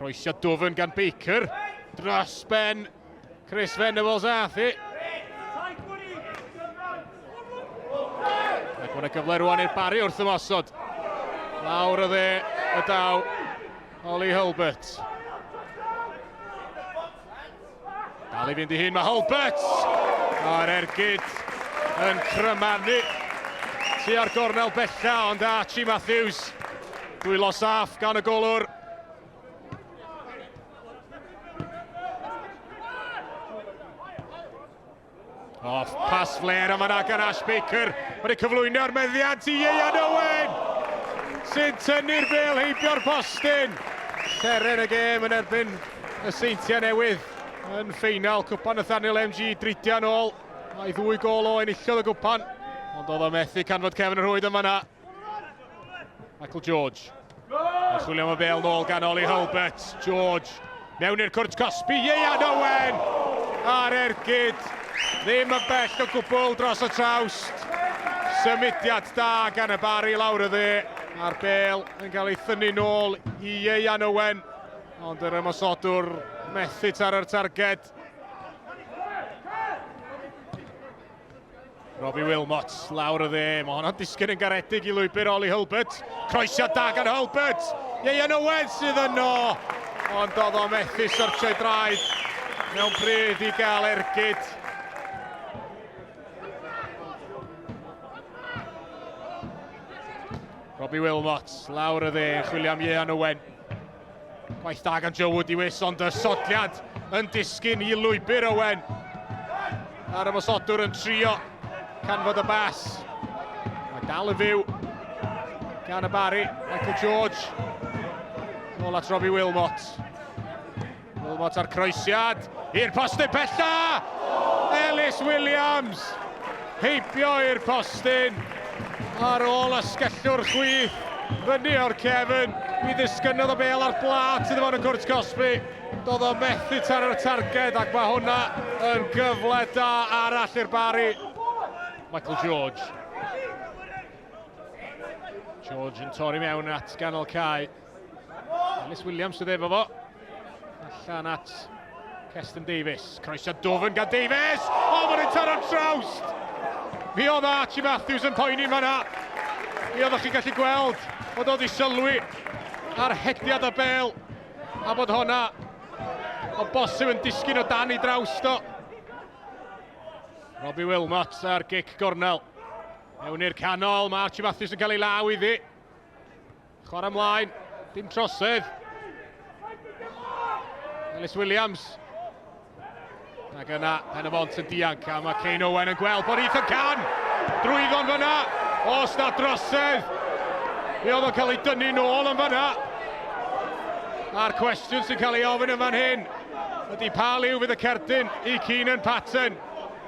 Croesiad dwfn gan Baker. Dros ben Chris Venables ath hi. Ac mae'n gyfle rwan i'r Barry wrth ymosod. Lawr y dde y daw Ollie Hulbert. Dal i fynd i hun mae Hulbert! A'r ergyd yn crymanu tua'r gornel bella, ond Archie Matthews, dwylo saff gan y golwr. Off, pas flair am yna gan Ash Baker. Mae'n ei cyflwyno'r meddiant i Ieuan Owen! Sy'n tynnu'r bel heibio'r postyn. Seren y gêm yn erbyn y Seintiau Newydd yn ffeinal Cwpan Nathaniel MG dridiau nôl. Mae ddwy gol o enillodd y gwpan, ond oedd o methu canfod cefn y rhwyd yn fanna. Michael George. Yn chwilio am y bel nôl gan Ollie Hulbert. George mewn i'r cwrt cosbi. Ieuan Owen ar ergyd. Ddim yn bell o gwbl dros y trawst. Symudiad da gan y Barry lawr y dde. A'r bel yn cael ei thynnu nôl i Ieuan Owen. Ond yr ymosodwr methu taro'r targed. Robbie Wilmot lawr y dde. Mae honno'n disgyn yn garedig i lwybr Ollie Hulbert. Croesiad da gan Hulbert. Ieuan Owen sydd yno. Ond oedd o methu sortio'i draed mewn pryd i gael ergyd. Robbie Wilmot lawr y dde yn chwilio am Ieuan Owen. Gwaith da gan Joe Woodiwiss, ond y sodliad yn disgyn i lwybr Owen. A'r ymosodwr yn trio canfod y bas. Mae dal yn fyw gan y Barry, Michael George. Nôl at Robbie Wilmot. Wilmot ar croesiad i'r postyn pella! Ellis Williams heibio i'r postyn ar ôl asgellwr chwith fyny o'r cefn. Mi ddisgynnodd y bel ar blat iddo fo yn y cwrt cosbi. Doedd o methu taro'r targed ac mae hwnna yn gyfle da arall i'r Barry. Michael George. George yn torri mewn at ganol cae. Ellis Williams sydd efo fo. Allan at Keston Davies. Croesiad dwfn gan Davies! O, mae'n ei taro'n trawst! Mi oedd Archie Matthews yn poeni fanna. Mi oeddech chi'n gallu gweld bod oedd i sylwi ar hediad y bel a bod honna o bosib yn disgyn o dan i drawst o. Robbie Wilmot ar gic gornel. Mewn i'r canol, mae Archie Matthews yn cael ei law iddi. Chwarae ymlaen, dim trosedd. Ellis Williams. Ac yna, Pen y Bont yn dianc, a mae Kane Owen yn gweld bod Ethan Can drwyddo'n fyna. Os na drosedd, mi oedd o'n cael ei dynnu nôl yn fyna. A'r cwestiwn sy'n cael ei ofyn yn fan hyn ydy pa liw fydd y cerdyn i Keenan Patton.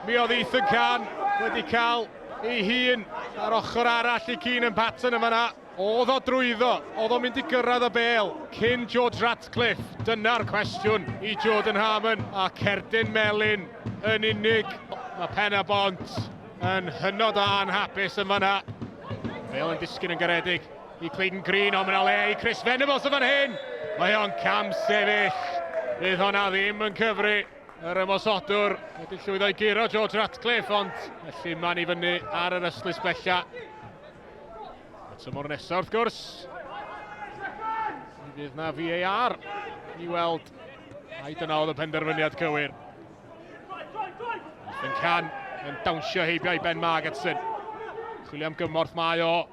Mi oedd Ethan Can wedi cael ei hun ar ochr arall i Keenan Patton yn fanna. Oedd o drwyddo? Oedd o'n mynd i gyrraedd y bêl cyn George Ratcliffe? Dyna'r cwestiwn i Jordan Harmon. A cerdyn melyn yn unig. Mae Pen a Bont yn hynod o anhapus yn fanna. Bêl yn disgyn yn garedig i Clayton Green, ond mae'n le i Chris Venables yn fan hyn. Mae o'n cam sefyll. Fydd honna ddim yn cyfri. Yr ymosodwr wedi llwyddo i guro George Ratcliffe, ond felly man i fyny ar yr ystlys bella. Y tymor nesaf wrth gwrs, mi fydd na VAR i weld ai dyna oedd y penderfyniad cywir. Ethan Can yn dawnsio heibio i Ben Margetson. Chwilio am gymorth mae o.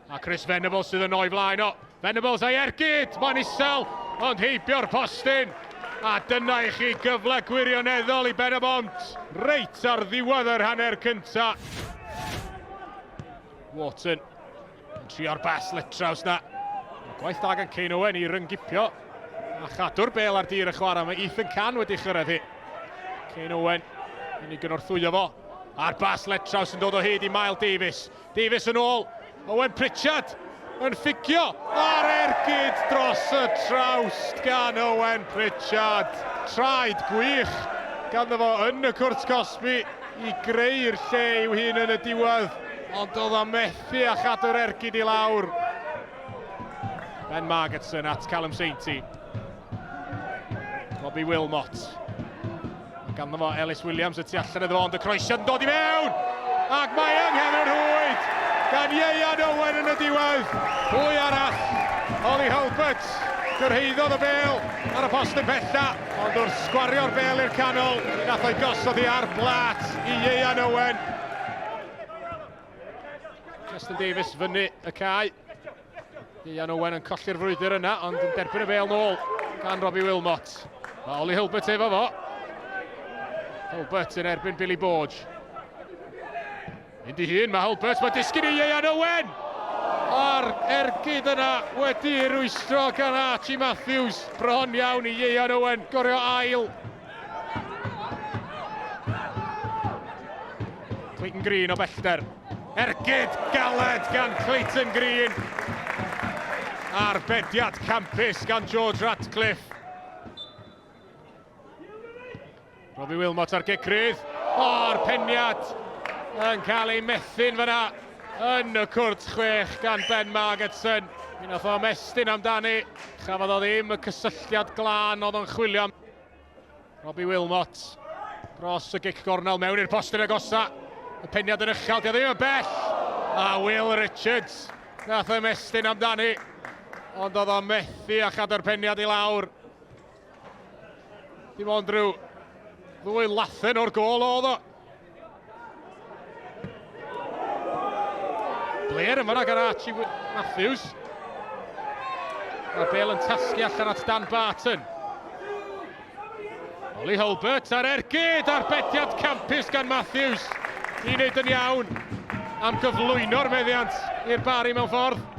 A Chris Venables sydd yn o'i flaen o. Venables a'i ergyd! Mae'n isel, ond heibio'r postyn. A dyna i chi gyfle gwirioneddol i Ben y Bont. Reit ar ddiwedd yr hanner cynta. Wharton yn trio'r bas letraws na. Mae gwaith da gan Kane Owen i ryngipio a chadw'r bel ar dir y chwarae. Mae Ethan Can wedi chyrraedd hi. Kane Owen yn ei gynorthwyo fo. A'r bas letraws yn dod o hyd i Mael Davies. Davies yn ôl. Owen Pritchard yn ffugio ar ergyd dros y trawst gan Owen Pritchard. Traed gwych ganddo fo yn y cwrt cosbi i greu'r lle i'w hun yn y diwedd. Ond oedd o methu a chadw'r ergyd i lawr. Ben Margetson at Callum Sainty. Robbie Wilmot. Mae ganddo fo Ellis Williams y tu allan iddo fo, ond y croesiad yn dod i mewn! Ac mae yng nghefn rhwyd gan Ieuan Owen yn y diwedd. Pwy arall? Ollie Hulbert gyrhaeddodd y bêl ar y postyn pella, ond wrth sgwario'r bêl i'r canol, mi nath o'i gosod hi ar blat i Ieuan Owen. Justin Davies fyny y cae. Ian Owen yn colli'r frwydr yna, ond yn derbyn y bêl nôl gan Robbie Wilmot. Mae Ollie Hulbert efo fo. Hulbert yn erbyn Billy Borge. Mynd i hun, mae Hulbert, mae disgyn i Ian Owen! A'r ergyd yna wedi rwystro gan Archie Matthews. Bron iawn i Ian Owen gorio ail. Clayton Green o bellter. Ergyd galed gan Clayton Green. Arbediad campus gan George Ratcliffe. Robbie Wilmot ar gic rydd. O'r peniad yn cael ei methu'n fyna yn y cwrt chwech gan Ben Margetson. Mi nath o ymestyn amdani. Chafodd o ddim y cysylltiad glân oedd o'n chwilio am. Robbie Wilmot dros y gic gornel mewn i'r postyn agosa. Y peniad yn uchel, di o ddim yn bell. A Will Richards nath ymestyn amdani. Ond oedd o'n methu a chadw'r peniad i lawr. Dim ond rhyw ddwy lathen o'r gol oedd o. Blair yn fanna gan Archie Matthews. Mae'r bel yn tasgu allan at Dan Barton. Ollie Hulbert ar ergyd arbediad campus gan Matthews i wneud yn iawn am gyflwyno'r meddiant i'r Bari mewn ffordd.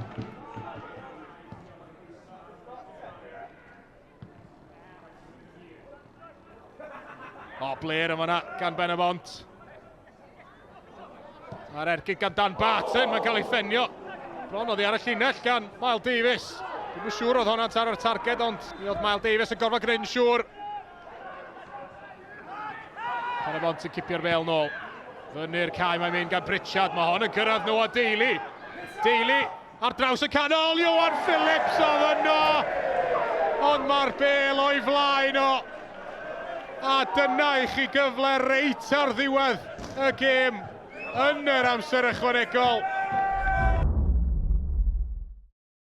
O, Blair yn fanna gan Ben y Bont. A'r ergyd gan Dan Barton, mae'n cael ei ffenio. Bron oddi ar y llinell gan Mael Davies. Dwi'n yn siŵr oedd hwnna'n taro'r targed, ond mi oedd Mael Davies yn gorfod gwneud yn siŵr. Pen y Bont yn cipio'r bel nôl. Fyny'r cae mae'n mynd gan Pritchard. Mae hon yn cyrraedd Noah Daly. Daly Ar draws y canol, Ioan Phillips oedd yno! Ond mae'r bel o'i flaen o. A dyna i chi gyfle reit ar ddiwedd y gêm yn yr amser ychwanegol.